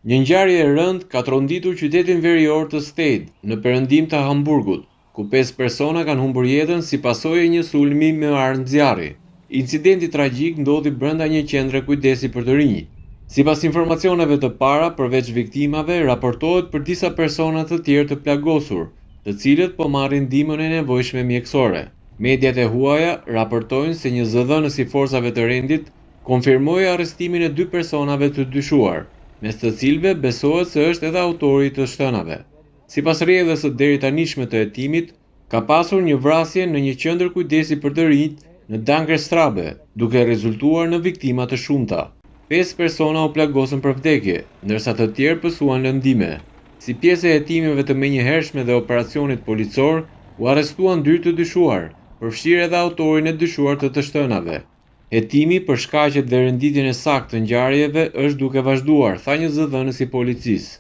Një ngjarje e rëndë ka tronditur qytetin verior të Stade, në perëndim të Hamburgut, ku pesë persona kanë humbur jetën si pasojë e një sulmi me armë zjarri. Incidenti tragjik ndodhi brenda një qendre kujdesi për të rinj. Sipas informacioneve të para, përveç viktimave, raportohet për disa persona të tjerë të plagosur, të cilët po marrin ndihmën e nevojshme mjekësore. Mediat e huaja raportojnë se një zëdhënës i forcave të rendit konfirmoi arrestimin e dy personave të dyshuar, mes të cilëve besohet se është edhe autori i të shtënave. Sipas rrjedhës së deritanishme të hetimit, ka pasur një vrasje në një qendër kujdesi për të rinjtë në Dankerstrabe, duke rezultuar në viktima të shumta. Pesë persona u plagosën për vdekje, ndërsa të tjerë pësuan lëndime. Si pjesë e hetimeve të menjëhershme dhe operacionit policor, u arrestuan dy të dyshuar, përfshirë edhe autorin e dyshuar të të shtënave. Hetimi për shkaqet dhe renditjen e saktë të ngjarjeve është duke vazhduar, tha një zëdhënës i policisë.